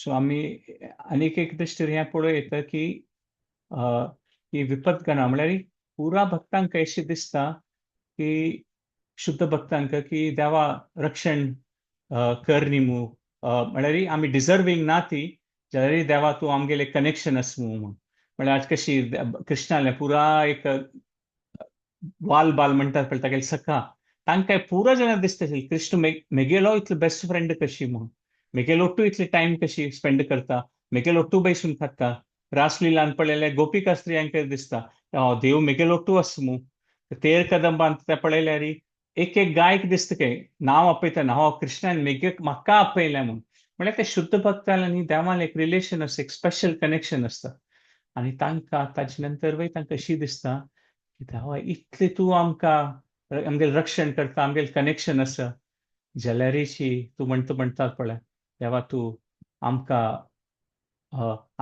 So आमी आनीक एक दृश्टीन हें पळोवं येता की ही विपदगणा म्हळ्यार पुरा भक्तांक अशें दिसता की शुद्ध भक्तांक की देवा रक्षण कर न्ही मू, म्हळ्यार आमी डिजर्वींग ना ती, जाल्यार देवा तूं आमगेलें कनेक्शन आस मू म्हूण. म्हळ्यार आज कशी कृष्णालें पुरा एक वाल बाल म्हणटात पळय तागेले सखा, तांकां पुरा जाणां दिसता कृष्ण मेगेलो इतलो बेस्ट फ्रेंड कशी म्हूण, मेगेलो टू इतले टायम कशी स्पेंड करता, मेगेलो टू बैसून खाता. रासलीलान पळयलें गोपिका स्त्रियांक दिसता देव मेगेलो टू आस मू. तेर कदंबान ते पळयल्यार एक एक गायक दिसता काय नांव आपयता ना, हो कृष्णान मेगे म्हाका आपयलें म्हूण. म्हळ्यार ते शुद्ध भक्ताले न्ही देवान एक रिलेशन आसता, एक स्पेशल कनेक्शन आसता. आनी तांकां ताजे नंतर वय तांकां अशी दिसता की देवा इतलें तूं आमकां आमगेलें रक्षण करता, आमगेलें कनेक्शन आसा, जाल्यारीशी तूं म्हणटा म्हणटात पळय देवा तूं आमकां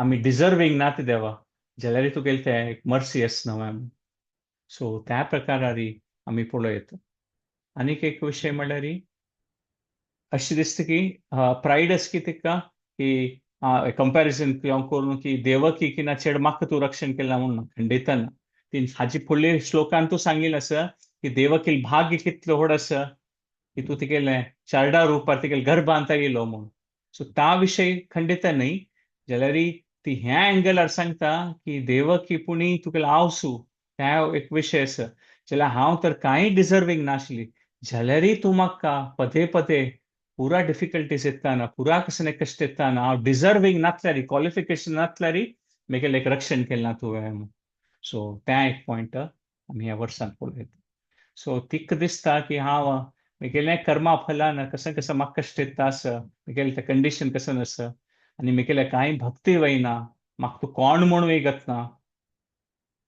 आमी डिजर्वींग ना ती देवा, जाल्यार तुगेलें तें एक मर्सी आसना न्हय. सो त्या प्रकारारी आमी पळोवं येता. आनीक एक विशय म्हणल्यार अशें दिसता की प्रायड आसा की तिका की कंपॅरिजन करून की देवकी की ना चेड म्हाका तूं रक्षण केलां म्हूण ना, खंडित ना. ती हाजी फुडले श्लोकान तूं सांगिल्लें आसा की देवकील भाग्य कितलें व्हड आसा की तूं तिगेलें चारडा रुपार तिगेले गर्भांत येयलो म्हूण. सो त्या विशय खंडित न्हय, जाल्यार ती ह्या एंगलार सांगता की देवकी पुणी तुगेलें आवसू त्या एक विशय आसा, जाल्यार हांव तर कांय डिजर्वींग नासली, जाल्यारय तूं म्हाका पदे पदे पुरा डिफिकल्टीज येताना, पुरा कसले कश्ट येताना, हांव डिजर्वींग नासल्यार, क्वॉलिफिकेशन नासल्यार म्हगेलें एक रक्षण केलें ना तुवें म्हूण. सो तें एक पॉयंट आमी ह्या वर्सांत पळयता. सो तिका दिसता की हांव म्हगेलें कर्मा फलान कशें कशें म्हाका कश्ट येता आसा, म्हगेलें तें कंडिशन कशें आसा, आनी म्हगेलें कांय भक्ती वयना, म्हाका तूं कोण म्हूण वयगत ना,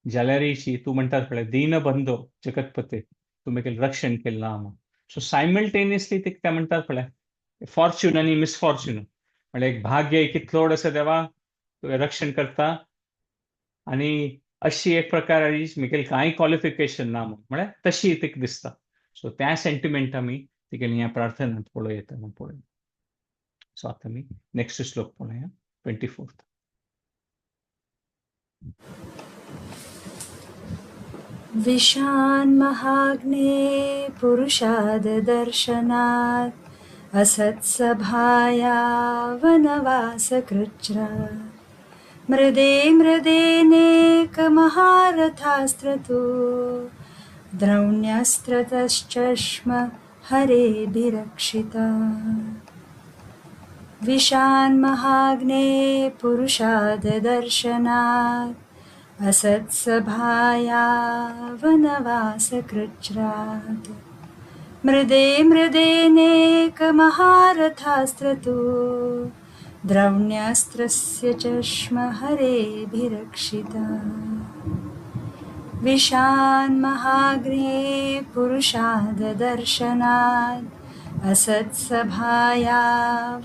जाल्यारीशी तूं म्हणटात पळय दीनबंधो जगतपते, तूं म्हगेलें रक्षण केलें ना म्हूण. सो सायमल्टेनियसली तिका तें म्हणटात पळय फॉर्च्यून आनी मिसफॉर्च्यून, म्हळ्यार एक भाग्य कितलो व्हड आसा देवा तुवें रक्षण करता, आनी अशी एक प्रकार म्हगेलें कांय क्वॉलिफिकेशन ना म्हूण, म्हळ्यार तशी तिका दिसता. सो त्या सेंटिमेंट आमी तिगेली ह्या प्रार्थनांत पळोवं येता म्हूण पळोवया. सो आतां आमी नेक्स्ट श्लोक पळोवया, 24. विशान् महाग्ने पुरुषाद दर्शनात् असत्सभाया वनवासकृच्छ्रा मृदे मृदेनेकमहारथास्त्रतो द्रौण्यस्त्रतश्चष्म हरेभिरक्षिता. विशान् महाग्ने पुरुषाद दर्शनात् असत्सभाया वनवासकृच्छ्रात् मृदे मृदेनेकमहारथास्त्रतो द्रौण्यस्त्रस्य चष्म हरेभिरक्षिता. विशान् महाग्ने पुरुषाद दर्शनात् असत्सभाया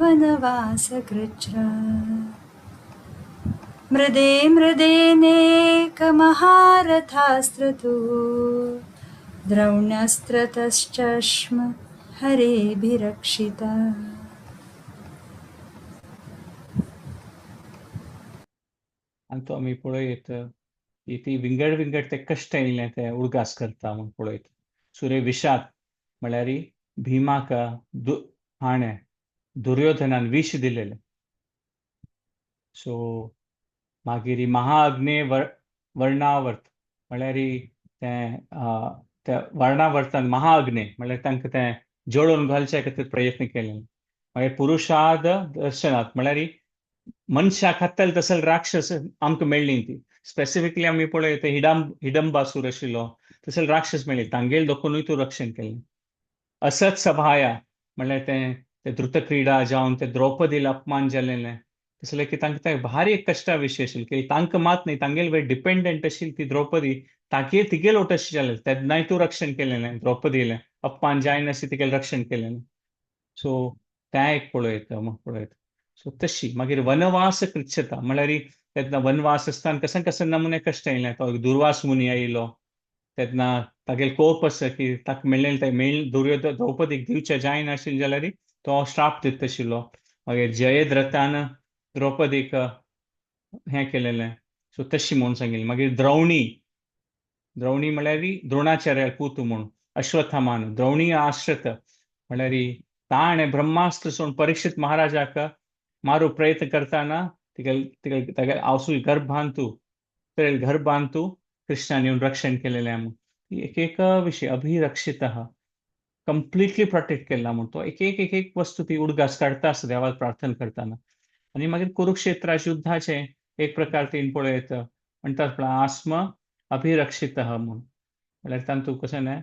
वनवासकृच्छ्रात् मृदे मृदेनेकमहारथास्त्रतो द्रौण्यस्त्रतश्चष्म हरेभिरक्षिता. आनी तो आमी पळयत की ती विंगड विंगड ते कश्ट येयले ते उडगास करता म्हूण पळयत. सूर्य विशाद म्हळ्यार भीमाक हाणें दुर्योधनान विश दिलेलें. सो मागीर महाअग्ने वर्णावर्त म्हळ्यार तें त्या वर्णावर्तान महाअग्ने म्हळ्यार तांकां तें जळोवन घालचे खातीर प्रयत्न केले. मागीर पुरुषाद दर्शनात म्हळ्यार मनशाक खातले तसले राक्षस आमकां मेळ्ळी ती. स्पेसिफिकली आमी पळयत हिडंबासूर आशिल्लो तसले राक्षस मेळ्ळी, तांगेले दोखूनय तूं रक्षण केलें. असत सभाया म्हणल्यार तें ते धृतक्रिडा जावन ते द्रौपदीला अपमान जालेलें, तसलें की तांकां तें भारी एक कश्टा विशय आशिल्लो की तांकां मात न्ही तांगेले वेळ डिपेंडंट आशिल्ली ती द्रौपदी, तागेर तिगेल ओट अशें जालें तेन्नाय तूं रक्षण केलेलें, द्रौपदीलें अपमान जायनासलें तिगेलें रक्षण केलेलें. सो तें एक पळयता म्हूण पळयता. सो तशी मागीर वनवास कृच्छता म्हळ्यार तेन्ना वनवास आसतना कशें कशें नमुने कश्ट येयलें. तो दुर्वास मुनी आयलो तेन्ना तागेलो कोप आसा की ताका मेळ्ळें तें मेळ दुर्योधन द्रौपदीक दिवचें जायनाशिल्लें जाल्यार तो श्राप दिता आशिल्लो. मागीर जयद्रथान द्रौपदीक हें केलेलें. सो तशी म्हूण सांगिल्लें. मागीर द्रौणी, द्रौणी म्हळ्यार द्रोणाचार्य पूत म्हूण अश्वत्थामान, द्रौणी आश्रित म्हळ्यार ताणें ब्रह्मास्त्र सोडून परीक्षित महाराजाक मारू प्रयत्न करतना तिका तिका तागे आवसूय गर्भांतू तर गर्भांतू कृष्णान येवन रक्षण केलेलें म्हूण. एक एक विशय अभिरक्षित कंप्लिटली प्रोटेक्ट केला म्हूण तो एक एक एक एक वस्तू ती उडगास काडटा आसता देवाक प्रार्थना करतना. आनी मागीर कुरुक्षेत्राच्या युद्धाचें एक प्रकार तीन पळयत म्हणटात पळय आस्म अभिरक्षित म्हूण. म्हळ्यार तातूंत कशें न्हय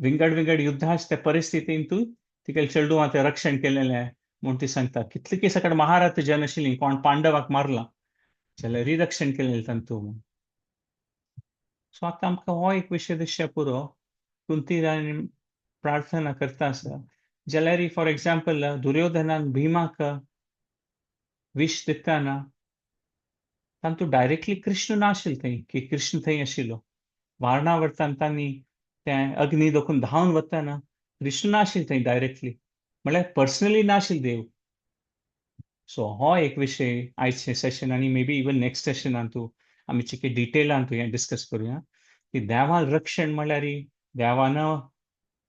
विंगड विंगड युद्धाच्या त्या परिस्थितींतूय तिका चेडवां तें रक्षण केलेलें म्हूण ती सांगता. कितले की सकट महारथ जन आशिल्लीं कोण पांडवाक मारला जाल्यारय रक्षण केलेलें तांतू म्हूण. सो आतां आमकां हो एक विशय दिसचे पुरो. कुंती राणी प्रार्थना करता आसा जाल्यार फॉर एग्जाम्पल दुर्योधनान भीमाक विश दिताना तांतू डायरेक्टली कृष्ण नाशिल्लो थंय की कृष्ण थंय आशिल्लो. वारणावर्तान तांणी तें अग्नी दोखून धांवन वतना कृष्ण नाशिल्लो थंय डायरेक्टली, म्हळ्यार पर्सनली नाशिल्लो देव. सो हो एक विशय आयचे सेशन आनी मे बी इवन नेक्स्ट सेशनान तूं आमी चिके डिटेलान तूं हें डिस्कस करुया की देवान रक्षण म्हळ्यार देवान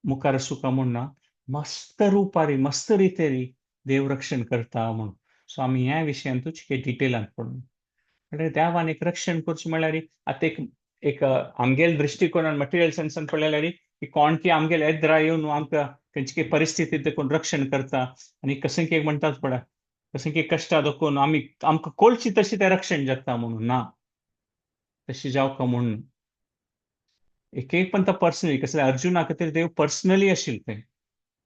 मुखार सुका म्हूण ना, मस्त रुपारी मस्त रितेरी देव रक्षण करता म्हूण. सो आमी ह्या विशयान तूं चिके डिटेलान पळोवया. म्हळ्यार देवान एक रक्षण करचें म्हळ्यार आतां एक एक आमगेल दृश्टिकोणान मटेरियल सेन्सान पळयल्यार की कोण की आमगेल एद्रा येवन आमकां खंयची परिस्थिती देखून रक्षण करता आनी कशें की म्हणटात पळय कशें की कश्टां दाखोवन आमी आमकां कोळची तशी तें रक्षण जाता म्हणून ना, तशी जावका म्हूण. एक एक पण तो पर्सनली कसले अर्जुना खातीर देव पर्सनली आशिल्ले थंय.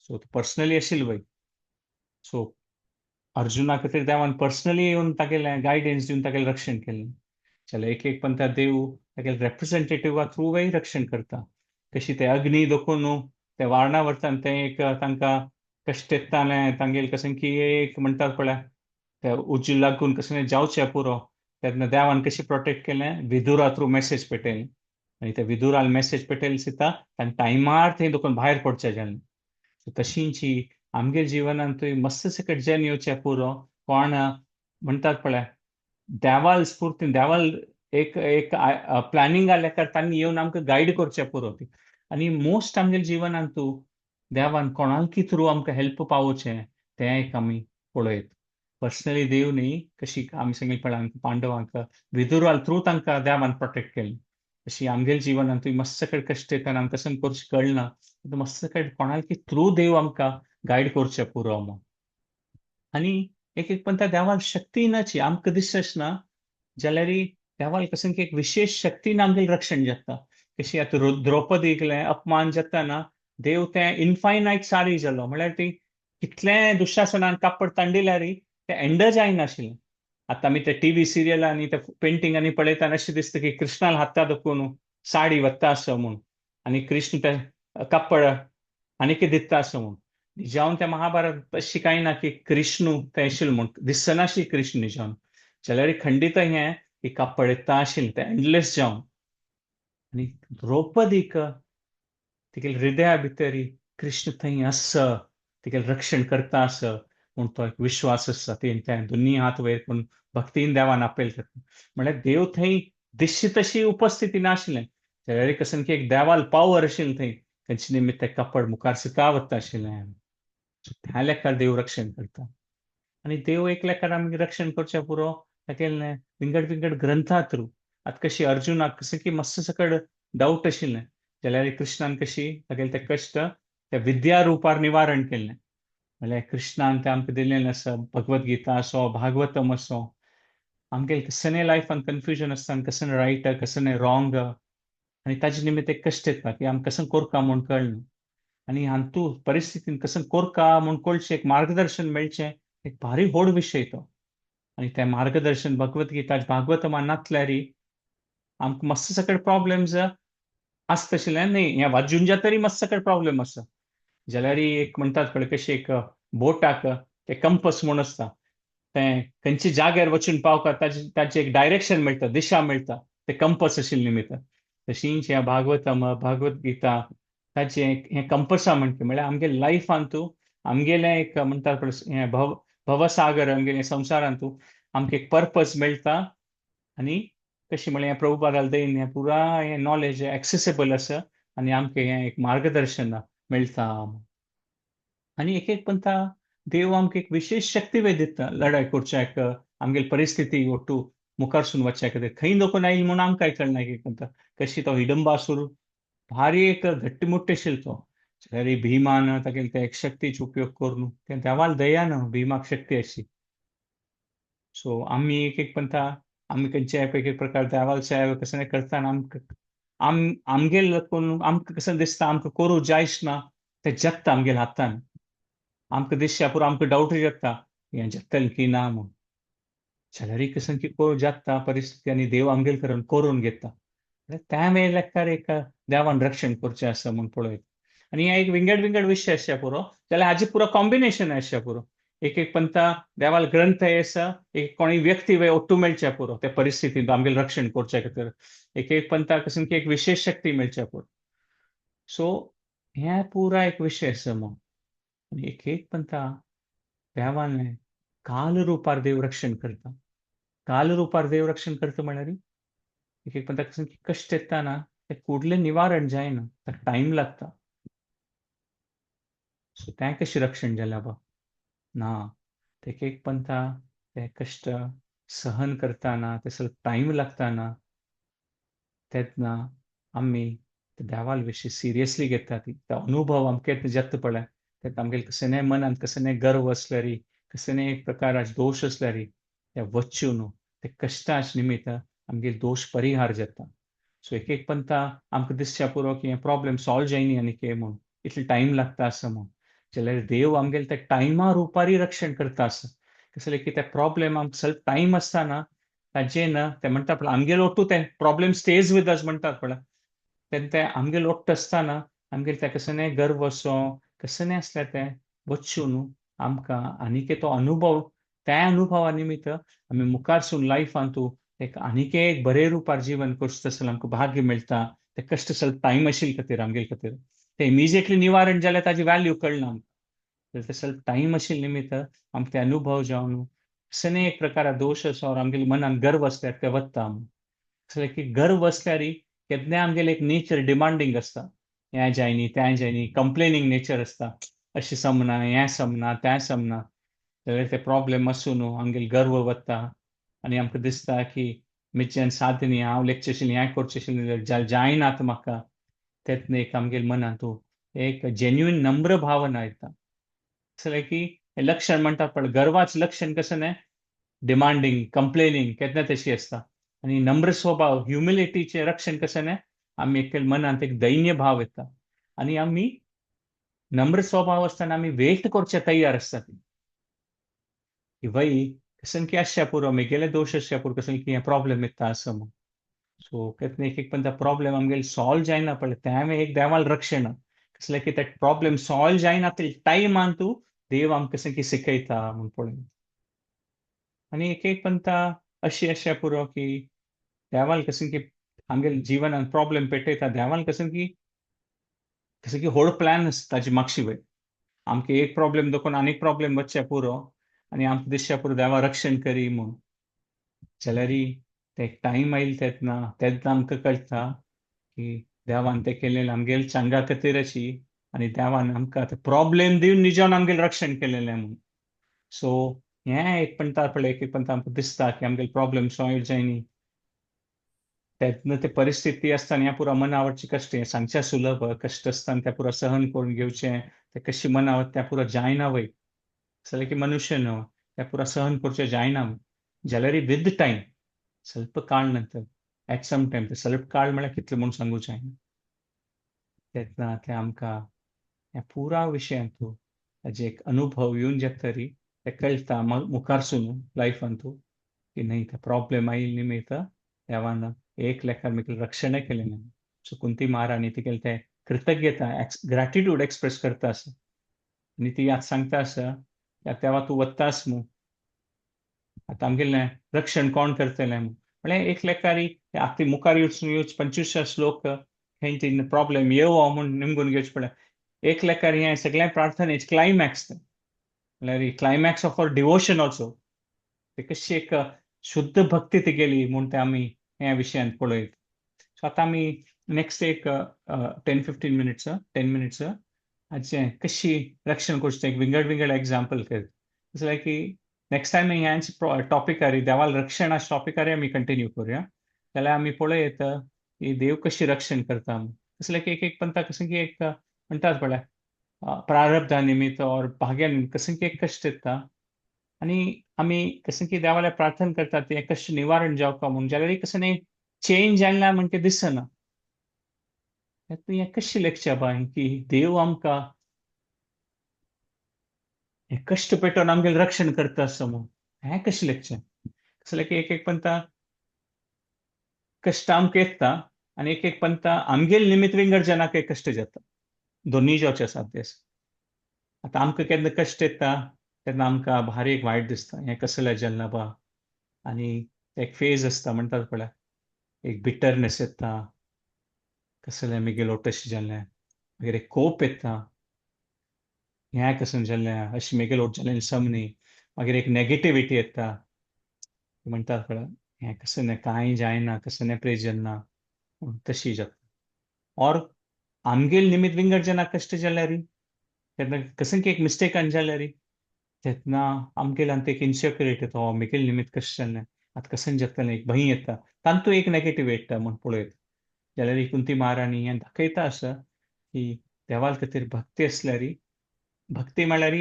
सो पर्सनली आशिल्ले वय. सो अर्जुना खातीर देवान पर्सनली येवन तागेलें गायडन्स दिवन तागेलें रक्षण केलें. जाल्यार एक एक पण त्या देव तागेले रेप्रेझेंटेटिवा थ्रू वय रक्षण करता. कशी ते अग्नी दाखोवन न्हू ते वारणावर्तान तें एक तांकां कश्ट येतालें तांगेल कशें की एक म्हणटात पळय ते उज्ज लागून कशें जावचें पुरो तेन्ना देवान कशें प्रोटेक्ट केलें विदुरा थ्रू मेसेज पेटयली आनी त्या विदुरान मेसेज पेटयली सुद्दां तांकां टायमार थंय दोकून भायर पडचें जालें. सो तशींची आमगे जिवनांतूय मस्त सकट जन येवचें पुरो कोण म्हणटात पळय देवाल स्फूर्तीन देवाल एक एक प्लॅनिंग आल्याकार तांणी येवन आमकां गायड करचें पुरो ती. आनी मोस्ट आमगे जिवनांतू देवान कोणाकी थ्रू आमकां हेल्प पावोवचें तें एक आमी पळयत. पर्सनली देव न्ही कशी आमी सांगली पळय पांडवांक विदुराल थ्रू तांकां देवान प्रोटेक्ट केलें. तशी आमगेल जिवनांतूय मस्त कडेन कश्ट येता आमकां कशें करचें कळना मस्त कडेन कोणाकी थ्रू देव आमकां गायड करचें पुरो म्हूण. आनी एक एक पण त्या देवाक शक्ती नाची आमकां दिसच ना जाल्यार देवाक कशें की एक विशेश शक्तीन आमगेलें रक्षण जाता. कशी आतां द्रौपदीकलें अपमान जाता ना देव तें इनफायनायट सारी जालो म्हळ्यार ती कितलें दुशासनान कापड तांडिल्यार तें एंड जायनाशिल्लें. आतां आमी ते टीव्ही सिरियल आनी ते पेंटिंगांनी पळयतना अशें दिसता की कृष्णाल हाता दाखोवन साडी वता आसा म्हूण आनी कृष्ण तें कापड आनी कितें दिता आसा म्हूण. निजावन त्या महाभारत तशी कांय ना की कृष्ण तें आशिल्लें म्हूण दिसनाशिल्लें कृष्ण निजावन जाल्यार खंडीत हें की कापड येता आशिल्लें तें एंडलेस जावन. आनी द्रौपदीक तिगेले हृदया भितरी कृष्ण थंय आसा तिगेलें रक्षण करता आसा म्हूण तो एक विश्वास आसा. तें तें दोनी हात वयर करून भक्तीन देवान आपेल करता. म्हळ्यार देव थंय दिसची तशी उपस्थिती नाशिल्लें जाल्यार कशें की एक देवाल पावर आशिल्लें थंय तेंचे निमित्त तें कपड मुखार सुद्दां वता आशिल्लें. त्या लेखार देव रक्षण करता. आनी देव एक लेखार आमी रक्षण करचें पुरो तागेलें विंगड विंगड ग्रंथा थ्रू. आतां कशी अर्जुनाक कशें की मस्त सकड डावट आशिल्लें जाल्यार कृष्णान कशी तागेले ते कश्ट त्या विद्या रुपार निवारण केल्लें. म्हळ्यार कृष्णान तें आमकां दिल्लें आसा भगवत गीता असो भागवतम असो आमगे कसलें लायफान कन्फ्युजन आसता कसलें रायट कसलें रॉंग आनी ताजे निमित्त एक कश्ट येता की आमकां कशें कोरका म्हूण कळना आनी हातूं परिस्थितीन कशें कोरका म्हूण कळचें एक मार्गदर्शन मेळचें एक भारी व्हड विशय तो. आनी तें मार्गदर्शन भगवत गीता भागवतमा नातल्यार आमकां मस्त सकट प्रॉब्लेम्स आसता आशिल्लें न्ही ह्या वाजून तरी मस्त सकट प्रॉब्लेम आसा. जाल्यार एक म्हणटात पळय कशें एक बोटाक ते कंपस म्हूण आसता तें खंयच्या जाग्यार वचून पावता ताजे ताचें एक डायरेक्शन मेळटा दिशा मेळटा ते कंपस आशिल्ले निमित्त. तशींच ह्या भागवतम भागवत गीता ताचें हें कंपसा म्हणटा म्हळ्यार आमगे लायफान तूं आमगेलें एक म्हणटात पळय हें भव भवसागर आमगेले संवसारांतू आमकां एक पर्पज मेळटा. आनी कशें म्हळ्यार प्रभुपादाल देन हें पुरा हें नॉलेज एक्सेसेबल आसा आनी आमकां हें एक मार्गदर्शन मेळटा. आनी एक एक पंथा देव आमकां एक विशेश शक्ती वे दिता लढाय करच्याक, आमगेली परिस्थिती ಒಟ್ಟು मुखारसून वचच्या खातीर. खंय दखून आयली म्हूण आमकां कळना. एक एक पंथा कशी तो हिडंबासूर भारी एक घट्टीमुट्टी आशिल्लो तो, जाल्यार भीमान तागेले ते एक शक्तीचो उपयोग करून ते देवाल दयान भीमाक शक्ती आसली. सो आमी एक एक पंथा आमी खंयच्या एक एक प्रकार देवाल सेवा कसं करतना आमकां आमगेल कोण आमकां कसं दिसता आमकां करूं जायच ना, ते जगता आमगेल हातान. आमकां दिसच्या पुरो आमकां डावट जाता हें जगतलें की ना म्हूण, जाल्यार कसं की करूं जाता परिस्थिती आनी देव आमगेल करून करून घेता. त्या वेळ लेखार एक देवान रक्षण करचें आसा म्हूण पळयता. आनी हे एक विंगड विंगड विशय आसच्या पुरो, जाल्यार हाजी पुरो कॉम्बिनेशन आसच्या पुरो. एक एक पंथा देवाल ग्रंथ आसा, एक कोणी व्यक्ती वे ഒट्टू मेळच्या पुरो त्या परिस्थितींत आमगेलें रक्षण करच्या खातीर. एक एक पंथा कसं की एक विशेष शक्ती मेळच्या पुरो. सो हे पुरा एक विशय आसा म्हूण. आनी एक एक पंथा देवान काल रुपार देव रक्षण करता. काल रुपार देव रक्षण करता म्हळ्यार एक एक पंथा कसं की कश्ट येता ना ते कुडलें निवारण जायना, ताका टायम लागता. सो तें कशें रक्षण जालें बा ना, एक एक पंथा ते कश्ट सहन करतना ते सगळें टायम लागता ना, तेन्ना आमी देवाल विशीं सिरियसली घेता. ती तो अनुभव आमकां जाता पळय, तेन्ना आमगेले कसलेय मनांत कसलेय गर्व आसल्यार, कसलेय एक प्रकाराचे दोश आसल्यार ते वच्च्यो न्हू. ते कश्टाचे निमित्त आमगेले दोश परिहार जाता. सो एक एक पंथा आमकां दिसच्या पुरो की हें प्रॉब्लेम सॉल्व जायनी आनी कितें म्हूण, इतलो टायम लागता आसा म्हूण, जाल्यार देव आमगेले त्या टायमा रुपारी रक्षण करता आसा. कसलें की ते प्रॉब्लेम आमकां सगळें टायम आसतना ताजें ना ते म्हणटा पळय आमगेलो ओट्टू ते प्रॉब्लेम स्टेज विथ अस म्हणटात पळय, तेन्ना ते आमगेलो ओट्ट आसतना आमगेर तें कसलें गर्व असो कसलें आसल्यार तें वच्चू न्हू. आमकां आनीक तो अनुभव, त्या अनुभवा निमित्त आमी मुखारसून लायफांतू एक आनीक एक बरे रुपार जीवन करचें तसलें आमकां भाग्य मेळटा. ते कश्ट सगळें टायम आशिल्ले खातीर आमगेले खातीर ते इमिजिएटली निवारण जाल्यार ताजी वॅल्यू कळना आमकां. ते सगळें टायम आशिल्ले निमित्त आमकां ते अनुभव जावन कसलेय एक प्रकार दोश आसा आमगेले मनान गर्व आसल्यार ते वता. कसलें की गर्व आसल्यार केन्नाय आमगेलें एक नेचर डिमांडींग आसता, हें जायनी तें जायनी, कंप्लेनींग नेचर आसता, अशें समना हें समना तें समना, जाल्यार ते प्रॉब्लेम आसूं न्हू आमगेले गर्व वता आनी आमकां दिसता की म्हज्यान साध्य न्ही, हांव लेखचें आशिल्लें हें करचें आशिल्लें जायना आतां म्हाका. तेन्ना एक आमगेले मनांत एक जेन्युइन नम्र भावना येता. कसलें की लक्षण म्हणटात पळय, गर्वाचें लक्षण कसलें न्ही, डिमांडींग कंप्लेनींग केन्ना तशी आसता. आनी नम्र स्वभाव ह्युमिलिटीचें रक्षण कसलें न्ही, आमी एक मनांत एक दैन्य भाव येता आनी आमी नम्र स्वभाव आसतना आमी वेट करचे तयार आसतात की वय कसं की आसच्या पुरो म्हगेले दोश आसच्या पुरो कसं की हें प्रॉब्लेम येता आसा म्हूण. सो केन्ना एक एक पण प्रॉब्लेम आमगेले सॉल्व जायना पळय, तें एक देवाल रक्षण कसलें की ते प्रॉब्लेम सॉल्व जायना ते टायमान तूं देव आमकां कसं की शिकयता म्हूण पळय. आनी एक एक पंथा अशी आसच्या पुरो की देवाल कसं की आमगेले जिवनान प्रॉब्लेम पेटयता, देवाल कसं की व्हड प्लॅन आसता ताजी मागशी वयर. आमकां एक प्रॉब्लेम दाखोवन आनीक प्रॉब्लेम वचच्या पुरो आनी आमकां दिसच्या पुरो देवा रक्षण करी म्हूण, जाल्यार ते टायम आयले तेन्ना तेन्ना आमकां कळटा की देवान तें केलेलें आमगेले चांगा खातीर अशी आनी देवान आमकां ते प्रॉब्लेम दिवन निजान आमगेलें रक्षण केलेलें म्हूण. सो हें एक म्हणटा पळय, एक एक म्हणटा आमकां दिसता की आमगेले प्रॉब्लेम सॉल्व जायनी, तेन्ना ते परिस्थिती आसतना ह्या पुरा मनावरची कश्ट हें सांगचें सुलभ कश्ट आसतना तें पुरा सहन करून घेवचें, तें कशें मनावर तें पुरा जायना वय, जाल्यार की मनुष्य न्हू तें पुरा सहन करचें जायना, जाल्यार विथ टायम स्वल्प काळ नंतर एट सम टायम, ते स्वल्प काळ म्हळ्यार कितलें म्हूण सांगूं जायना, तेन्ना तें आमकां ह्या पुरा विशयांतू ताजे एक अनुभव येवन जातरी तें कळटा मुखारसून लायफांतू की न्हय ते प्रॉब्लेम आयिल्ले निमित्त देवान एक लेखार म्हगेलें रक्षणय केलें ना. सो कुंती महाराणी तिगेलें तें कृतज्ञता ग्रॅटिट्यूड एक्सप्रेस करता आसा आनी ती आतां सांगता आसा तेवा तूं वत्तास मू, आतां आमगेलें रक्षण कोण करतलें म्हूण. म्हळ्यार एक लेखारी आतां मुखार येवच येवच 25 श्लोक खंय प्रॉब्लेम येवो म्हूण निमगून घेवचें पडलें. एक लेखार हें सगळ्या प्रार्थनेच क्लायमॅक्स तें. म्हणल्यार climax of our devotion also. ते कशी एक शुद्ध भक्ती ती गेली म्हूण ते आमी ह्या विशयांत पळयत. सो आतां आमी नेक्स्ट एक 10-15 मिनिट्स, 10 मिनिट्स हाचें कशी रक्षण करचें, एक विंगड विंगड एग्जाम्पल कर. जशें की नेक्स्ट टायम ह्याच टॉपिकार, देवाल रक्षण टॉपिकार आमी कंटिन्यू करूया. जाल्यार आमी पळयत की देव कशी रक्षण करता. कसलें की एक एक पंथा कशें की एक म्हणटात पळय, प्रारब्धा निमित्त और भाग्या निमित्त कशें की एक कश्ट येता आनी आमी कशें की देवाला प्रार्थना करतात तें कश्ट निवारण जावका म्हूण, जाल्यार कशें न्ही चेंज जायना म्हणके दिसना. हें कशें लेखचें बाय की देव आमकां हें कश्ट पेटोवन आमगेलें रक्षण करता आसता म्हूण, हें कशें लेखचें? कसलें की एक एक पंथा कश्ट आमकां येता आनी एक एक पंथा आमगेल निमित्त विंगड जनाक कश्ट जाता. दोनूय जावचे साध्य आसा. आतां आमकां केन्ना कश्ट येता तेन्ना आमकां भारी एक वायट दिसता, हें कसलें जालें बा. आनी एक फेज आसता म्हणटात पळय, एक बिटरनेस येता, कसलें मिगेलो तशें जालें. मागीर एक कोप येता, हें कशें जालें, अशें मिगेलो जालें समनी. मागीर एक नेगेटिविटी येता, म्हणटात पळय, हें कशें न्ही कांय जायना, कशें न्ही प्रयोजन ना, तशी जाता. और आमगेल निमित्त विंगड जना कश्ट जाल्यार, तेन्ना कशें की एक मिस्टेकान जाल्यार, तेन्ना आमगेल आनी एक इन्सेक्युरिटी येता, हो मिगेल निमित्त कशें जालें, आतां कशें जातलें, एक भंय येता, तातूंत एक नेगेटिव्ह येता म्हूण पळयता. जाल्यार कुंती महाराणी हें दाखयता आसा की देवाल खातीर भक्ती आसल्यार, भक्ती म्हळ्यार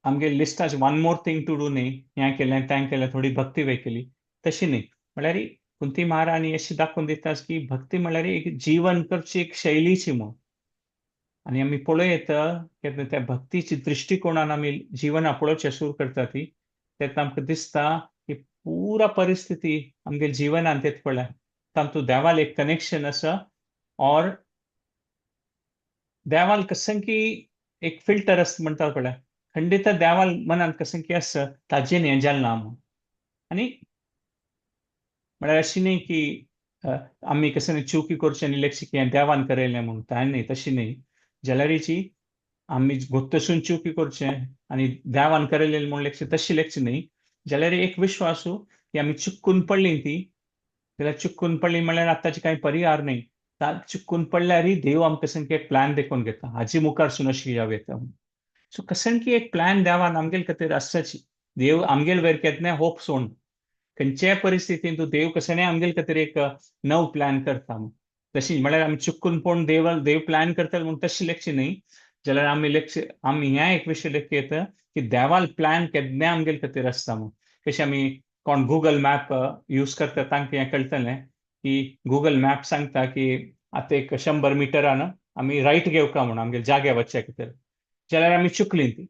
आमगे लिस्टाच one more thing to do न्ही, हें केलें तें केलें, थोडी भक्ती वे केली, तशी न्ही. म्हळ्यार कुंती महाराणी अशी दाखोवन दिता की भक्ती म्हळ्यार एक जीवन करची एक शैलीची म्हूण. आनी आमी पळयत केन्ना त्या भक्तीची दृश्टिकोणान आमी जिवना पळोवचें सुरू करता ती, तेन्ना आमकां दिसता की पुरा परिस्थिती आमगे जिवनान येत पळय, तातूंत देवाल एक कनेक्शन आसा और देवाल कशें की एक फिल्टर आसता म्हणटा पळय, खंडीत देवाल मनांत कशें की आसा ताजें हें जालें ना म्हूण. आनी म्हळ्यार अशी न्ही की आमी कशें चुकी करचें आनी लेखचें की हें देवान करयलें म्हूण, तें न्ही, तशी न्ही. जाल्यारीची आमी गोत्तसून चुकी करचें आनी देवान करयलें म्हूण लेखचें, तशी लेखचें न्ही. जाल्यार एक विश्वासू की आमी चुकून पडली ती, जाल्यार चुकून पडली म्हळ्यार आतांची कांय परिहार न्ही. चुकून पडल्यारय देव आमकां कशें की एक प्लॅन देखून घेता, हाजी मुखार अशी जावं येता. सो कशें की एक प्लॅन देवान आमगेल खातीर आसताची. देव आमगेल वयर केन्नाय होप सोड, खंयच्याय परिस्थितीन तूं देव कशें आमगेल खातीर एक नव प्लॅन करता. तशी म्हळ्यार आमी चुकून पळोवन देव देव प्लॅन करतले म्हूण तशें लेखचें न्ही. जाल्यार आमी लेखचे, आमी हें एक विशय लेख येता की देवाल प्लॅन केन्नाय आमगेल खातीर आसता म्हूण. कशें आमी कोण गुगल मॅप यूज करता तांकां हें कळटलें की गुगल मॅप सांगता की आतां एक 100 मिटरान आमी रायट घेवका म्हूण आमगे जाग्यार वचच्या खातीर. जाल्यार आमी चुकली ती,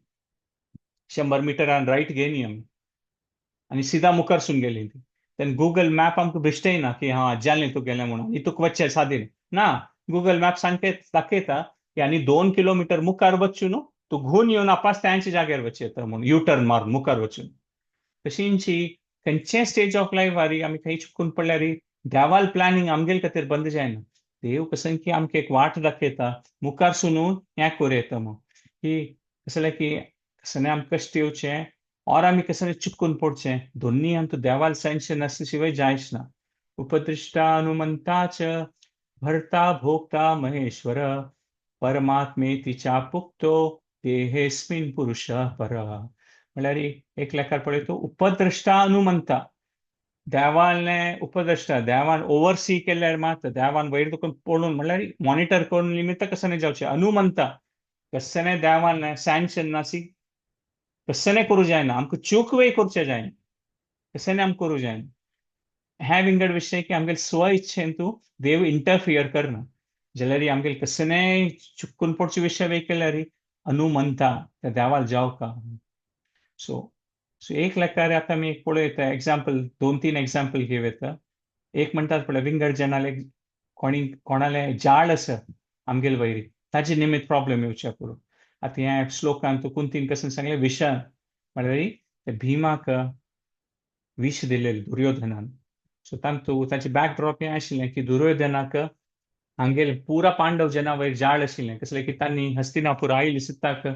100 मिटरान रायट घेयनी आमी आनी सिधा मुखारसून गेली ती, तेन्ना गुगल मॅप आमकां बेश्टेय ना की हा जालें तूं गेलें म्हणून आनी तुका वचचें सादीन ना. गुगल मॅप सांगता, दाखयता की आनी 2 किलोमिटर मुखार वचून न्हू तूं घुवन येवन आपास त्यांच्या जाग्यार वचचें येता म्हूण, यू टर्न मारून मुखार वचून. तशींची खंयचे स्टेज ऑफ लायफ आरी आमी खंय चुकून पडल्यार देवाल प्लॅनिंग आमगेल खातीर बंद जायना. देव कसं की आमकां एक वाट दाखयता, मुखार सुनून हें करूं येता म्हूण. की कसलें की कसलें आमकां कश्ट येवचें और आमी कसलें चुकून पडचें, दोन्ही आमकां देवाल सँक्शन आसले शिवाय जायच ना. उपद्रष्टानुमंता च भर्ता भोक्ता महेश्वर परमात्मेति चाप्युक्तो देहेस्मिन् पुरुष पर. म्हळ्यार एक लेखार पळय तूं, उपद्रष्टा अनुमंता, देवाने उपद्रष्टा, देवान ओवरसी केल्यार मात, देवान वयर तुका पळोवन म्हणल्यार मॉनिटर करून निमित्त कसं नाही जावचें. अनुमंता कसं नाही देवान सँक्शन नासी कसं नाही करूं जायना, आमकां चूक वे करचें जायना, कसं नाही आमकां करूं जायना. ह्या विंगड विशय की आमगेले स्व इच्छेन तूं देव इंटरफियर करना. जाल्यार आमगेले कसं नाही चुकून पडचे विशय वे केल्यार अनुमंता त्या देवाल जावका. सो सो एक लेखार आतां आमी एक पळयता एग्जाम्पल, दोन तीन एग्जाम्पल घेवं येता. एक म्हणटात पळय, विंगड जनाले कोणी कोणाले जाळ आसा आमगेले वयरी, ताजे निमित्त प्रॉब्लेम येवचे पुरो. आतां ह्या श्लोकान तूं कुंतीन कसं सांगलें, विश म्हळ्यार ते भीमाक विश दिलेलें दुर्योधनान. सो तांतू ताचें बॅकड्रॉप हें आशिल्लें की दुर्योधनाक हांगेले पुरा पांडव जना वयर जाळ आशिल्लें, कसलें की तांणी हस्तिनापूर आयली सित्ताक.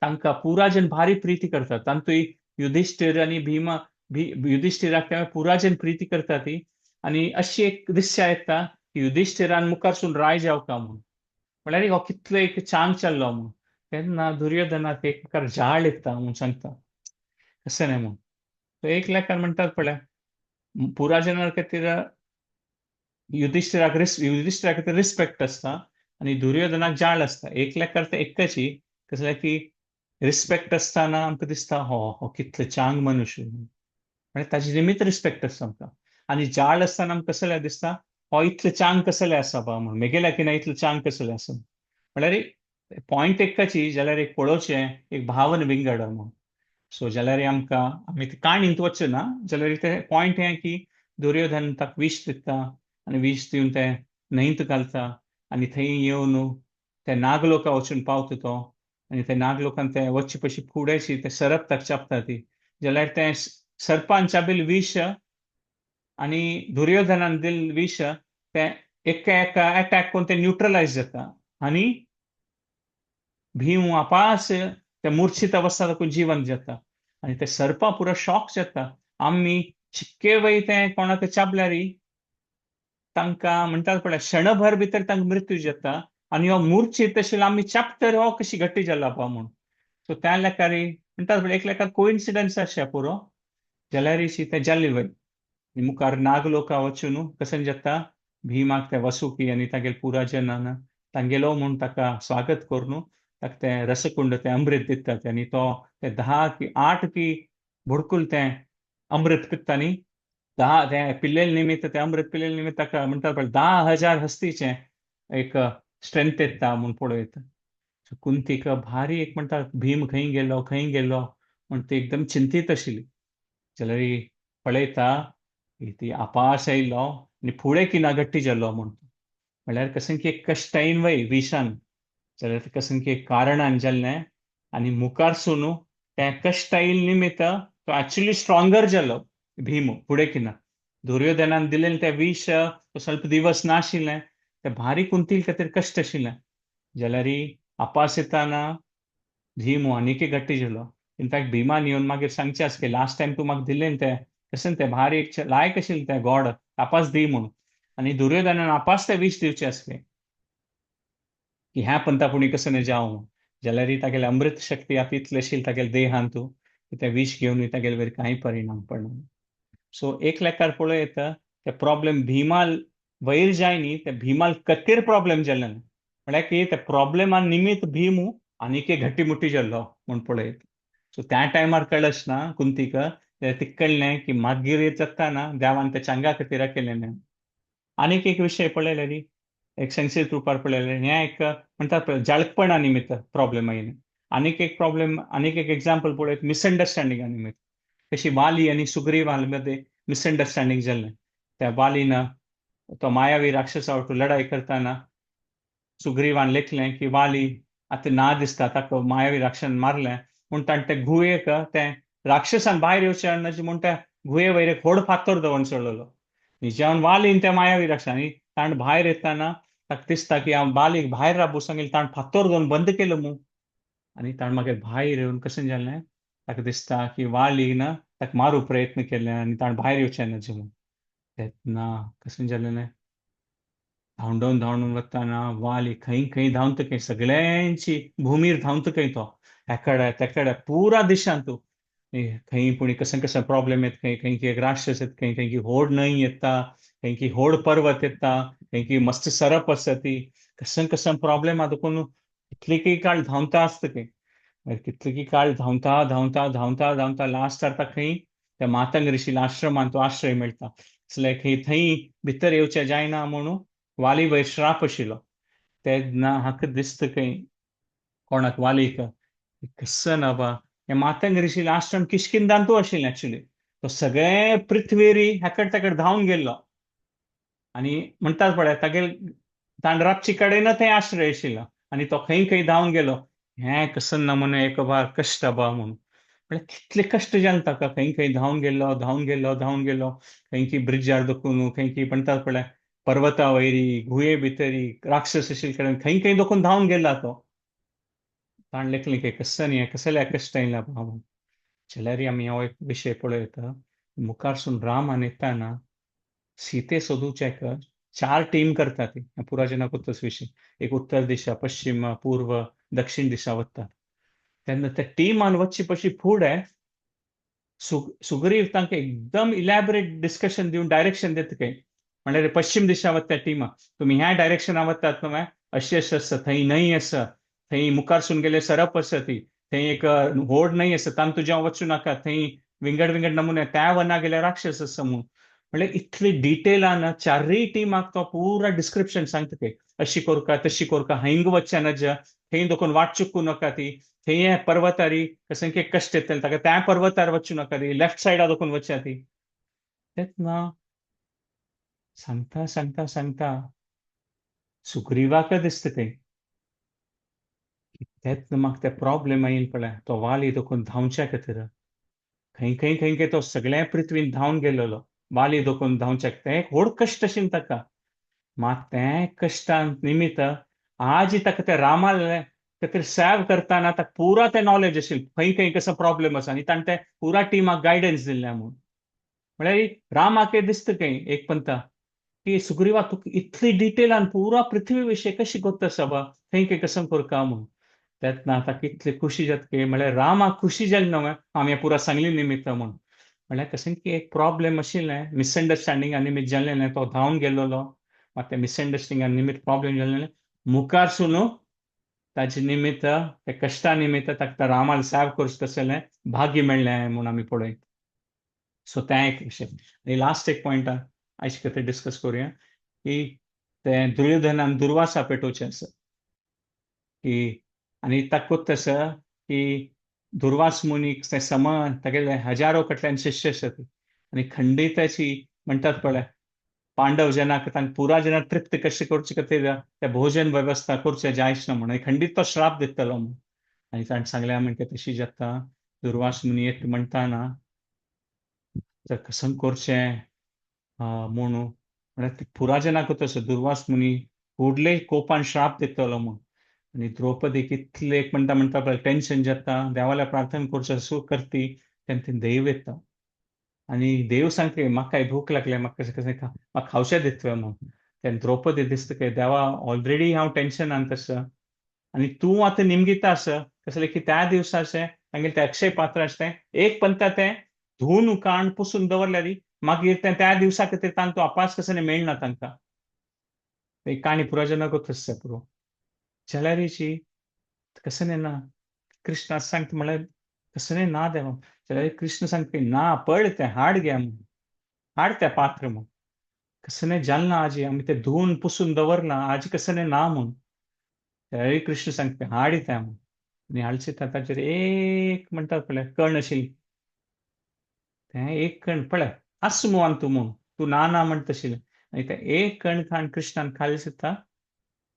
तांकां पुराजन भारी प्रीती करतात. तांतूय युधिष्ठिर आनी भीमा युधिष्ठिराक ते पुराजन प्रीती करता ती. आनी अशी एक दिश्य येता की युधिष्ठिरान मुखारसून राय जावका म्हूण, म्हळ्यार हो कितलो एक चांग चल्लो म्हूण. तेन्ना दुर्योधनाक एक प्रकार जाळ येता म्हूण सांगता, कशें न्हय म्हूण. एक लेखान म्हणटात पळय, पुराजना खातीर युधिष्ठिराक युधिष्ठिरा खातीर रिस्पेक्ट आसता आनी दुर्योधनाक जाळ आसता. एक लेखार ते एकची कसलें की रिस्पेक्ट आसतना आमकां दिसता हो हो कितलो चांग मनुष्य, म्हळ्यार ताजे निमित्त रिस्पेक्ट आसता आमकां. आनी जाळ आसतना आमकां कसलें दिसता, हो इतलो चांग कसलें आसा बा म्हूण, मेगेल्या की ना इतलो चांग कसलें आसा. म्हळ्यार पॉयंट एकची, जाल्यार एक पळोवचें एक भावन विंगड म्हूण. सो जाल्यार आमकां आमी ते काणींत वचचे ना, जाल्यार ते पॉयंट हें की दुर्योधन ताका विश दिता आनी विश दिवन ते न्हंयत घालता आनी थंय येवन ते नागलोका वचून पावता तो. आनी ते नागलोकान ते वचचे पशी फुडेंशी ते सरप ताका चापता ती, जाल्यार ते सर्पान चाबिल विश आनी दुर्योधनान दिल विश ते एका एका एटॅक करून ते न्यूट्रलायज जाता आनी भीम आपास ते मूर्छित अवस्था ताका जिवन जाता. आनी ते सर्पा पुरो शॉक जाता. आमी चिक्के वय ते कोणाक चाबल्यार तांकां म्हणटात पळय क्षणभर भितर तांकां मृत्यू जाता आनी हो मूर्छित आशिल्लो आमी चापतर हो कशी घट्टी जाला पा म्हूण. सो त्या लेखारी म्हणटात पळय एक लेखार कोइन्सिडन्स आशा पुरो, जाल्यार ते जाल्ली वय मुखार नागलोका वचून कशें जाता, भीमाक ते वसुकी आनी तागेले पुराजनान तांगेलो म्हूण ताका स्वागत करून ताका तें रसकुंड तें अमृत दितात आनी तो ते 10 की 8 की बुडकुल तें अमृत पिता न्ही, 10 तें पिल्लेले निमित्त तें अमृत पिल्लेले निमित्त ताका म्हणटात पळय 10,000 हस्तीचें एक स्ट्रेंथ येता म्हूण पळयता. कुंतीक भारी एक म्हणटा भीम खंय गेलो खंय गेलो म्हूण ती एकदम चिंतीत आशिल्ली. जाल्यार पळयता ती आपास आयलो आनी फुडें किना घट्टी जालो म्हूण. म्हळ्यार कशें की एक कश्टायन वय विशान, जाल्यार कशें की कारणान जाल्लें आनी मुखारसून तें कश्टायल निमित्त तो एक्चुअली स्ट्रॉंगर जालो भीम फुडें किना. दुर्योधनान दिलें तें विश तो स्वल्प दिवस नाशिल्लें, तें भारी कुंतील खातीर कश्ट आशिल्लें. जाल्यार आपास येताना भीम आनीकय घट्टी जालो. इनफॅक्ट भीमान येवन मागीर सांगचें आसा की लास्ट टायम तूं म्हाका दिलें तें कशें तें भारी एक लायक आशिल्लें तें गॉड आपास दी म्हूण. आनी दुर्योधनान आपास तें विश दिवचें आसलें की ह्या पंथा पुणी कशें न्हय जावं, जाल्यार तागेले अमृत शक्ती आतां इतलें आशिल्लें तागेले देहांत की तें विश घेवन तागेले वयर कांय परिणाम पडना. सो एक लेखार पळोवं येता ते प्रॉब्लेम भीमाल वयर जाय न्ही, ते भीमाल कतीर प्रॉब्लेम जाले न्हय, म्हळ्यार की ते प्रॉब्लेमा निमित्त भीम आनीक एक घट्टी मुट्टी जाल्लो म्हूण पळयत. सो त्या टायमार कळच ना कुंतीक, ती कळ्ळें की मागीर जाता ना देवान ते चांगा खातीर केलें न्हय. आनीक एक विशय पळयल्यार एक संक्षिप्त रुपार पळयल्यार हें एक म्हणटात पळय जाळपणा निमित्त प्रॉब्लेम आयले. आनीक एक प्रॉब्लेम, आनीक एक एग्जाम्पल पळयत मिसअंडरस्टँडिंगा निमित्त, कशी वाली आनी सुग्रीवा मदें मिसअंडरस्टँडींग जाल्लें. त्या वालीन तो मायावी राक्षसा वाटून लढाई करतना सुग्रीवान लेखलें की वाली आतां ना दिसता, ताका मायावी राक्षसान मारलें म्हूण ताणें ते गुहेक तें राक्षसान भायर येवचें न्हय म्हूण त्या गुहे वयर एक व्हड फातर दवरून सोडलेलो. जेवण वालीन त्या मायावी राक्षसान ताणें भायर येतना ताका दिसता की हांव बालीक भायर राबू सांगेल, ताणें फातर दवरून बंद केलो म्हूण. आनी ताणें मागीर भायर येवन कशें जालें, ताका दिसता की वालीन ताका मारूंक प्रयत्न केले आनी ताणें भायर येवचें न्हय म्हूण. तेन्ना कशें जालें, धांवडोवन धांवडोवन वतना वाली खंय खंय धांवता खंय सगळ्यांची भुमीर धांवता खंय तो हेकडे तेकडे पुरा दिशांत खंय पूण कशें कशें प्रॉब्लेम येता, खंय खंय एक राक्षस येता, खंय खंय होड न्हंय येता, खंय की होड पर्वत येता, खंय की मस्त सरप आसता, ती कशें कशें प्रॉब्लेम आहा देखून कितले की काळ धांवता आसता खंय, मागीर कितले की काळ धांवता धांवता धांवता धांवता लास्ट जाता खंय त्या मातंग ऋषीला आश्रमान तो आश्रय मेळटा. जाल्यार खंय थंय भितर येवचें जायना म्हणून वाली वयर श्राप आशिल्लो. तेन्ना हाका दिसता खंय कोणाक वालीक कसं ना बा हे मातंग ऋषीला आश्रम किशकिंदांतू आशिल्लें एक्चुअली, तो सगळे पृथ्वेरी हेकड तेकड धांवन गेल्लो आनी म्हणटात पळय तागेल ताणें रातचे कडेन थंय आश्रय आशिल्लो आनी तो खंय खंय धांवन गेलो. हें कसं ना म्हणून एक बार कश्ट बा म्हणून, म्हळ्यार कितले कश्ट जाले ताका, खंय खंय धांवन गेल्लो धांवन गेल्लो धांवन गेल्लो, खंय की ब्रिजार दुखून खंय की म्हणटात पळय पर्वता वयरी गुहे भितरी राक्षस आशिल्ले कडेन खंय खंय दुखून धांवन गेला तो. ताणें लेखलें की कसं न्ही कसल्या कश्ट येयला बाबा. जाल्यार आमी हो एक विशय पळयता, मुखारसून रामान येताना सीते सोदूच्याक चार टीम करता ती पुरा जेन्ना विशय, एक उत्तर दिशा, पश्चिम, पूर्व, दक्षिण दिशा वता. तेन्ना त्या टिमान वचचे पशी फुडें सुग्रीव तांकां एकदम इलॅबरेट डिस्कशन दिवन डायरेक्शन दिता काय, म्हणल्यार पश्चिम दिशा वता त्या टिमा, तुमी ह्या डायरेक्शना वतात न्हय, अशें अशें आसा, थंय न्हंय आसा, थंय मुखारसून गेले सरप आसा, ती थंय एक व्हड न्हंय आसा, तांतूं तुज्या वचूं नाका, थंय विंगड विंगड नमुने, त्या वना गेल्यार राक्षस आसा म्हणून. म्हणल्यार इतले डिटेलान चारय टिमाक तो पुरा डिस्क्रिप्शन सांगता काय, अशी कोरका तशी कोरका, हिंग वचचें नज, थंय देखून वाट चुकूं नाका, ती थंय पर्वतारी कसं की कश्ट येतले ताका, त्या पर्वतार वचूं नाका, ती लेफ्ट सायडा देखून वचया ती. तेन्ना सांगता सांगता सांगता सुग्रीवाक दिसता थंय तेन्ना म्हाका ते प्रॉब्लेम येयल पळय, तो वाली देखून धांवच्या खातीर खंय खंय खंय खंय तो सगळ्या पृथ्वीन धांवन गेलेलो, वाली देखून धांवच्याक तें एक व्हड कश्ट आशिल्लें ताका. मात तें कश्टां निमित्त आज ताका ते रामाले खातीर सेव करतना ताका पुरा तें नॉलेज आशिल्लें, खंय खंय कसो प्रॉब्लेम आसा, आनी ताणें ते पुरा टिमाक गायडन्स दिल्लें म्हूण. म्हळ्यार रामाक दिसता खंय एक पंता की सुग्रीवा तुका इतली डिटेलान पुरा पृथ्वी विशय कशी गोत्त आसा बा, खंय खंय कसं करका म्हूण. तेन्ना आतां कितली खुशी जाता की म्हळ्यार रामाक खुशी जाली न्हय आमी पुरा सांगली निमित्त म्हूण. म्हळ्यार कशें की एक प्रॉब्लेम आशिल्लें, मिसअंडरस्टँडिंगा निमित्त जाल्लें, तो धांवन गेल्लो, मात तें मिसअंडरस्टँडिंगा निमित्त प्रॉब्लेम जाल्लें, मुखारसून ताजे निमित्त त्या कश्टा निमित्त ताका रामाल सेव करचें तसलें भाग्य मेळ्ळें म्हूण आमी पळयत. सो तें एक विशय. आनी लास्ट एक पॉयंट आयज खातीर डिस्कस करुया की तें दुर्योधनान दुर्वासा पेटोवचें आसा की, आनी ताका आसा की दुर्वास मुनीक ते सम तागेले हजारो कडल्यान शिष्य आसात आनी खंडिताची म्हणटात पळय पांडव जनाक तांकां पुरा जना तृप्त कशें करचे खातीर ते भोजन वेवस्था करचें जायच ना म्हणून खंडीत तो श्राप दितलो म्हूण. आनी ताणें सांगलें म्हणटा तशी जाता दुर्वास मुनी एक म्हणटाना तर कसं करचें म्हणून, म्हळ्यार पुरा जनाक तसो दुर्वास मुनी व्हडले कोपान श्राप दितलो म्हूण. आनी द्रौपदीक इतलें एक म्हणटा म्हणटा पळय टेन्शन जाता, देवाल्या प्रार्थना करचें सू करती, तेन्ना ती देव येता आनी देव सांगता म्हाका भूक लागल्या, म्हाका कशें कशें म्हाका खावचें दितलें म्हूण. तेन्ना द्रौपदी दिसता की देवा ऑलरेडी हांव टेन्शनान तसो आनी तूं आतां निमगिता आसा कसलें की त्या दिवसाचें तांगेलें तें अक्षय पात्र आसलें एक पंता तें धुवन काण पुसून दवरल्यार मागीर तें त्या दिवसा खातीर तांकां अपास कसो मेळना तांकां. एक काणी पुराजनाक आसता पुरो जाल्यार कसं ना कृष्णा सांगता म्हळ्यार कसं ना देवा, जाल्यार कृष्ण सांगता ना पळ तें हाड घे म्हूण, हाड तें पात्र म्हूण. कसं जालें ना आजी आमी तें धुवन पुसून दवरलां आजी कसं ना म्हूण. जाल्यार कृष्ण सांगता हाड तें म्हूण. आनी हाडचे ताचेर एक म्हणटात पळय कण आशिल्ली तें एक कण पळय आस मुवान तूं म्हूण, तूं ना ना म्हणटा आशिल्लें. आनी तें एक कण खाण कृष्णान खाली सुद्दां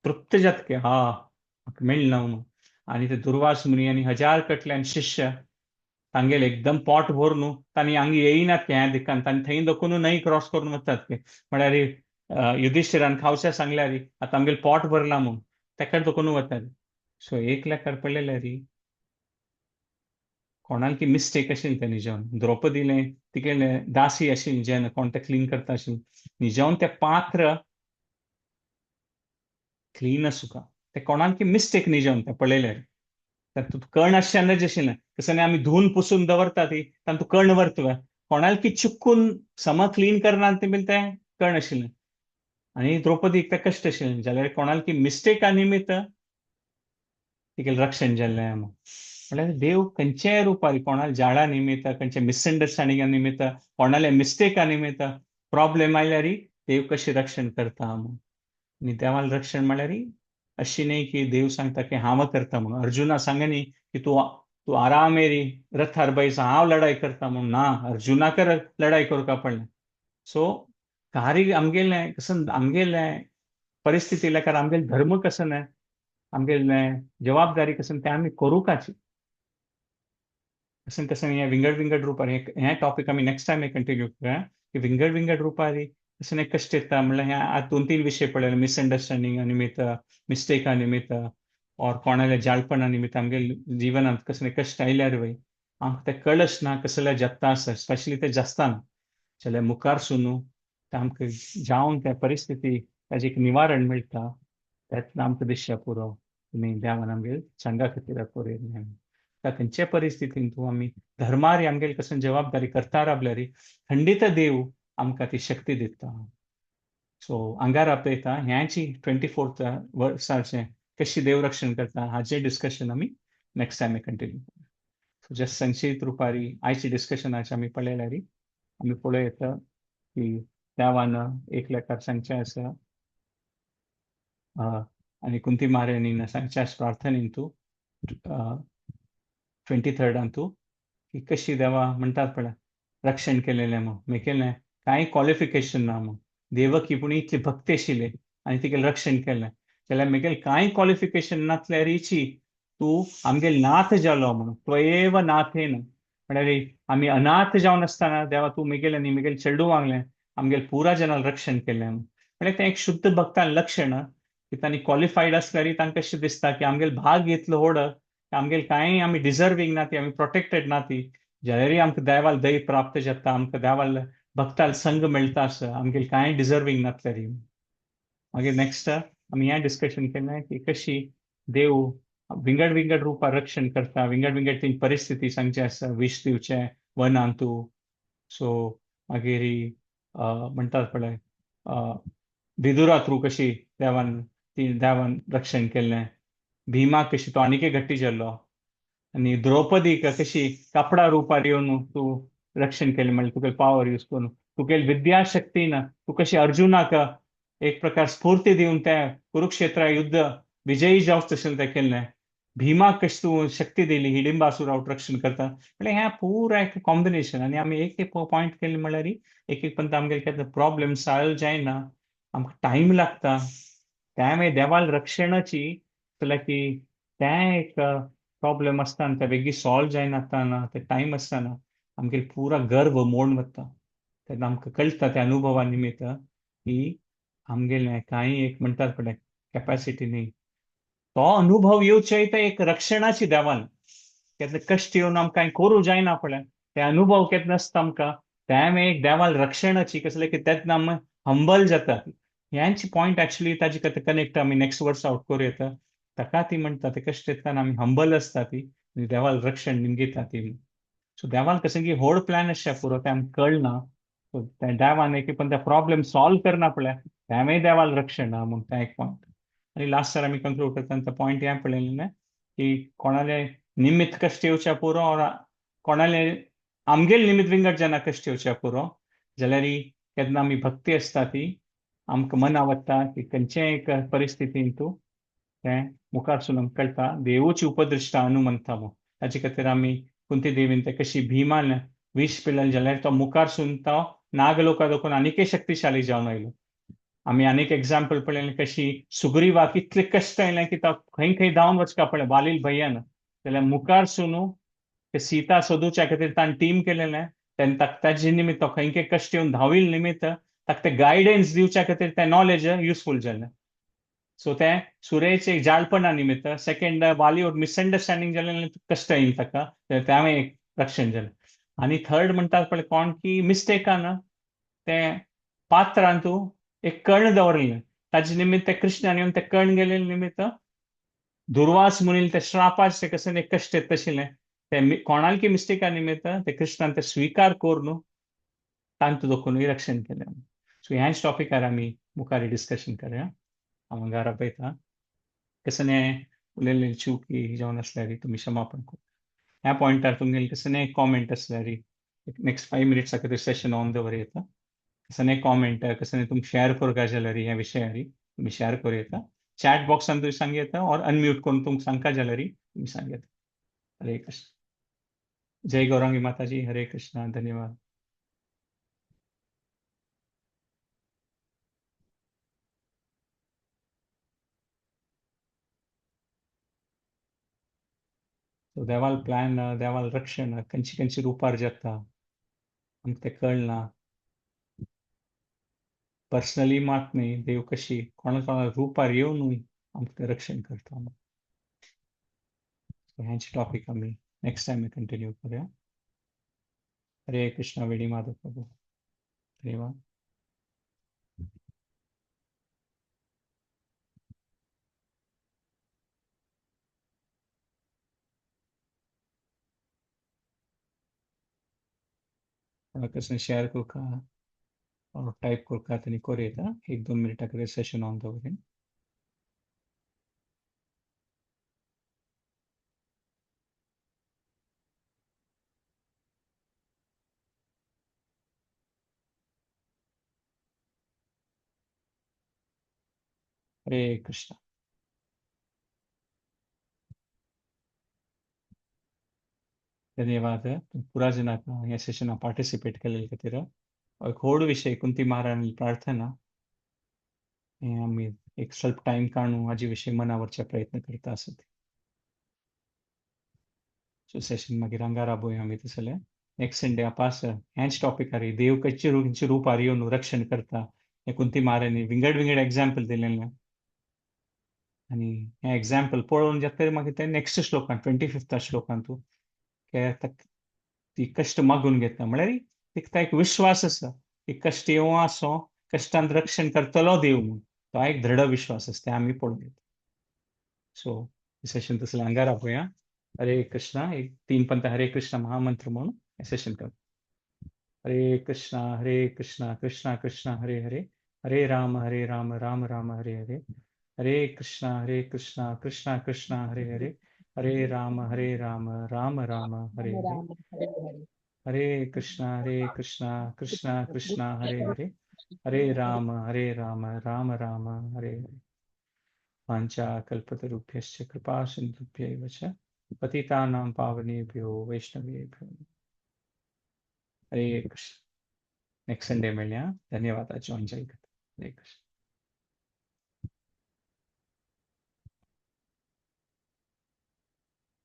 तृप्त जाता की हा म्हाका मेळना म्हणून. आनी ते दुर्वास मुनी आनी हजार कटल्यान शिष्य तांगेले एकदम पोट भरून न्हू तांणी हांगा येयनात की ह्या दिकान, तांणी थंय दखून न्हंय क्रॉस करून वतात की म्हळ्यार युधिश्ठिरान खावचें सांगल्यार आतां आमगेलें पोट भरलां म्हूण तेका दखून वतात. सो एक लेखार पळयल्यार कोणाक की मिस्टेक आशिल्ली तें निजावन द्रौपदीलें तिगेलें दासी आशिल्ली जेन्ना कोण तें क्लीन करता आशिल्लें निजावन तें पात्र क्लीन आसूका तें कोणाक की मिस्टेक निजावन तें पळयल्यार तातूंत कण आसचे आशिल्लें कसं आमी धुवन पुसून दवरता ती तातूंत कण व्हरता कोणाक की चुकून सम क्लीन करना तें तें कण आशिल्लें. आनी द्रौपदीक तें कश्ट आशिल्लें जाल्यार कोणाक की मिस्टेका निमित्त तिगेलें रक्षण जाल्लें. म्हळ्यार देव खंयच्याय रुपार कोणाक जाळा निमित्त, खंयच्या मिसअंडरस्टँडिंगा निमित्त, कोणाल्या मिस्टेका निमित्त प्रॉब्लेम आयल्यार देव कशें रक्षण करता म्हूण. आनी देवान रक्षण म्हळ्यार अशी न्ही की देव सांगता की हांव करता म्हणून. अर्जुना सांग न्ही की तूं तूं आरामेरी रथार बैस हांव लढाई करता म्हणून, ना अर्जुनाक लढाई करूंक पडलें. सो कार्य आमगेलें कसं आमगेलें परिस्थिती लेखार आमगेलें धर्म कसं न्हय आमगेलें जबाबदारी कसं तें आमी करूंकाची. कसं कसं हें विंगड विंगड रुपार हें टॉपीक आमी नेक्स्ट टायम कंटिन्यू करूया की विंगड विंगड रुपार कसं नाही कश्ट येता. म्हणल्यार हें आतां दोन तीन विशय पळयले, मिसअंडरस्टँडिंगा निमित्त, मिस्टेका निमित्त, ऑर कोणाल्या जाळपणा निमित्त आमगे जिवनांत कसले कश्ट आयल्यार वय आमकां तें कळच ना कसले जत्ता आसा, स्पेशली ते जास्तान जाल्यार मुखार सुनू ते आमकां जावन त्या परिस्थिती ताजें एक निवारण मेळटा. तेन्ना आमकां दिसचें पुरो तुमी देवान आमगेर संगा खातीर पुरो. खंयचे परिस्थितीन तूं आमी धर्मारी आमगेली कसली जबाबदारी करता रावल्यारी खंडीत देव आमकां ती शक्ती दिता. सो आंगार आपयता ह्याची 24th वर्साचें कशी देव रक्षण करता हाचें डिस्कशन आमी नेक्स्ट टायम कंटिन्यू करूया. सो जस्ट संक्षिप्त रुपारी आयची डिस्कशनाचे आमी पळयल्यारी आमी पळोवं येता की देवान एकलेकार सांगचें आसा आनी कुंती महाराणीन सांगचें आसा प्रार्थनेन तूं 23rd तूं की कशी देवा म्हणटात पळय रक्षण केलेलें म्हूण मेकेलें कांय क्वॉलिफिकेशन ना म्हूण देवकी पूण इतली भक्ती आशिल्ली आनी तिगेलें रक्षण केलें जाल्यार मेगेल कांय क्वॉलिफिकेशन नासल्यारीची तूं आमगेल नाथ जालो म्हणून त्वयेव नाथेन म्हळ्यार आमी अनाथ जावन आसतना देवा तूं मेगेलें आनी मेगेल चेडूं वांगलें आमगेल पुरा जनाल रक्षण केलें म्हळ्यार तें एक शुद्ध भक्तान लक्षण की तांणी क्वॉलिफायड आसल्यार तांकां कशें दिसता की आमगेल भाग इतलो व्हड आमगेल कांय आमी डिजर्वींग ना ती आमी प्रोटेक्टेड ना ती जाल्यारय आमकां देवाल दय प्राप्त जाता आमकां देवाल भक्ताल संग मेळटा आसा आमगेल कांय डिजर्वींग नासल्यारी. मागीर नेक्स्ट आमी हें डिस्कशन केलें की कशी देव विंगड विंगड रुपार रक्षण करता, विंगड विंगड ती परिस्थिती सांगची आसा, विश दिवचें वनांतू सो मागीर म्हणटात पळय विदुरा थ्रू कशी देवान ती देवान रक्षण केलें, भीमाक कशी तो आनीकय घट्टी जाल्लो आनी द्रौपदीक कशी कापडा रुपार येवन तूं रक्षण केलें म्हणल्यार तुगेले पावर यूज करून तुगेली विद्याशक्तीन तूं कशी अर्जुनाक एक प्रकार स्फूर्ती दिवन त्या कुरुक्षेत्रा युद्ध विजयी जावचें तशें तें केलें, भीमाक कशी तूं शक्ती दिली हिडिंबासुराक रक्षण करता म्हणल्यार हें पुरा एक कॉम्बिनेशन. आनी आमी एक एक पॉयंट केलें म्हणल्यार एक एक पंत आमगेले केन्ना प्रॉब्लेम सॉल्व जायना, आमकां टायम लागता. त्या मागीर देवाल रक्षणाची जाल्यार की तें एक प्रॉब्लेम आसता आनी तें बेगीन सॉल्व जायना ते टायम आसतना आमगेले पुरा गर्व मोडून वता. तेन्ना आमकां कळटा त्या अनुभवा निमित्त की आमगेलें कांय एक म्हणटात पळय कॅपॅसिटी न्ही, तो अनुभव येवचे ते एक रक्षणाची देवान केन्ना कश्ट येवन आमकां कांय करूं जायना पळय ते अनुभव केन्ना आसता आमकां तें एक देवाल रक्षणाची कसलें की तेन्ना आमी हंबल जाता. ह्यांची पॉयंट एक्चुली ताजे खातीर कनेक्ट आमी नेक्स्ट वर्स आवट करूं येता. ताका ती म्हणटा ते कश्ट येतना आमी हंबल आसता ती देवाल रक्षण निमगिता ती. सो देवान कशें की व्हड प्लॅन आसता पुरो तें आमकां कळना. सो त्या देवान एक पण ते प्रॉब्लेम सॉल्व करना पळय तेंवूय देवाल रक्षण आहा म्हूण तें एक पॉयंट. आनी लास्ट सर आमी कंक्लूड करतना तो पॉयंट हें पळयलें की कोणाले निमित्त कश्ट येवच्या पुरो ऑर कोणाले आमगेले निमित्त विंगड जेन्ना कश्ट येवच्या पुरो जाल्यार केन्ना आमी भक्ती आसता ती आमकां मना वता की खंयचेय एक परिस्थितीन तूं तें मुखार आमकां कळटा देवूची उपदृश्टा हनुमंता म्हूण. ताचे खातीर आमी कुंती देवीन ते कशी भीमान विश पिलें जाल्यार तो मुखार सून तो नागलोका दाखोवन आनीकय शक्तिशाली जावन आयलो. आमी आनीक एग्जाम्पल पळयलें कशी सुग्रीवाक इतले कश्ट आयलें की तो खंय खंय धांवन वचका पळय वालील भैयान जाल्यार मुखार सून ते सीता सोदूच्या खातीर ताणें टीम केलेलें तेन्ना ताजे निमित्त तो खंय खंय कश्ट येवन धांविल्ले निमित्त ताका ते गायडन्स दिवच्या खातीर तें नॉलेज युजफूल जालें. सो तें सुरेचे जाळपणा निमित्त सेकंड वाली मिसअंडरस्टँडींग जालें कश्ट येयलें ताका तें एक रक्षण जालें. आनी थर्ड म्हणटात पळय कोण की मिस्टेकान तें पात्रांतू तूं एक कर्ण दवरलें ताजे निमित्त ते कृष्णान येवन तें कर्ण गेलें निमित्त दुर्वास म्हणील ते श्रापाचे कशें एक कश्ट येत आशिल्लें ते कोणालकी मिस्टेका निमित्त ते कृष्णान ते स्विकार करून तांतू दोखूनय रक्षण केलें. सो ह्याच टॉपिकार आमी मुखार डिस्कशन करूया. हांव घरा पळयता कसने उलयल्ली चूक जावन आसल्यार तुमी क्षमापण करू. ह्या पॉयंटार तुमगेले कसने कॉमेंट आसल्यार नेक्स्ट 5 मिनिट्स खातीर सेशन ऑन दवर येता. कसने कॉमेंट कसने तुमी शेअर करपाक जाल्यार ह्या विशयार तुमी शेअर करूं येता. चॅट बॉक्सान तुमी सांग येता ऑर अनम्यूट करून तुमकां सांगका जाल्यार तुमी सांग येता. हरे कृष्ण. जय गौरांगी माताजी. हरे कृष्णा. धन्यवाद. सो देवाल प्लॅन देवाल रक्षण खंयची खंयची रुपार जाता आमकां तें कळना. पर्सनली मात न्ही देव कशी कोणा कोणा रुपार येवनूय आमकां तें रक्षण करता. हेंच टॉपिक आमी नेक्स्ट टायम कंटिन्यू करूया. हरे कृष्णा. वेणी माधव प्रभू, धन्यवाद. कोणाक शेअर करका टायप करका आनी कोरयता. एक दोन मिनटां खातीर सेशन ऑन दवरीन. हरे कृष्णा. धन्यवाद पुरा जनाक ह्या सेशनाक पार्टिसिपेट केल्ले खातीर. एक व्हड विशय कुंती महाराणी प्रार्थना हे आमी एक स्वल्प टायम काडून हाजे विशय मनावरचे प्रयत्न करता आसत. सो सेशन मागीर हांगा राबोवया आमी. तसले नेक्स्ट संडे आपास हेंच टॉपिकार देव खंयचे रूपार येवन रक्षण करता हे कुंती महाराणी विंगड विंगड एग्जाम्पल दिलेलें आनी हें एग्जाम्पल पळोवन जातकीर मागीर ते नेक्स्ट श्लोकान 25 श्लोकान तूं ती कश्ट मागून घेता, म्हळ्यार तिका एक विश्वास आसा की कश्ट येवं आसो कश्टान रक्षण करतलो देव म्हूण, तो एक दृढ विश्वास आसा, तें आमी पळोवन घेता. सो सेशन तसलें हांगा राबोवया. हरे कृष्णा. एक तीन पंत हरे कृष्णा महामंत्र म्हणून हें सेशन कर. हरे कृष्णा हरे कृष्णा कृष्णा कृष्णा हरे हरे, हरे राम राम राम हरे हरे, हरे कृष्णा कृष्णा कृष्णा हरे हरे, हरे राम राम राम हरे हरे, हरे कृष्णा कृष्णा कृष्णा हरे हरे, हरे राम राम राम हरे हरे. वाञ्छा कल्पतरुभ्यश्च कृपा सिन्धुभ्यैव च पतितानां पावनेभ्यो वैष्णवेभ्यो. हरे कृष्ण. नेक्स्ट संडे मेळया. धन्यवाद जॉइन जाई. हरे कृष्ण.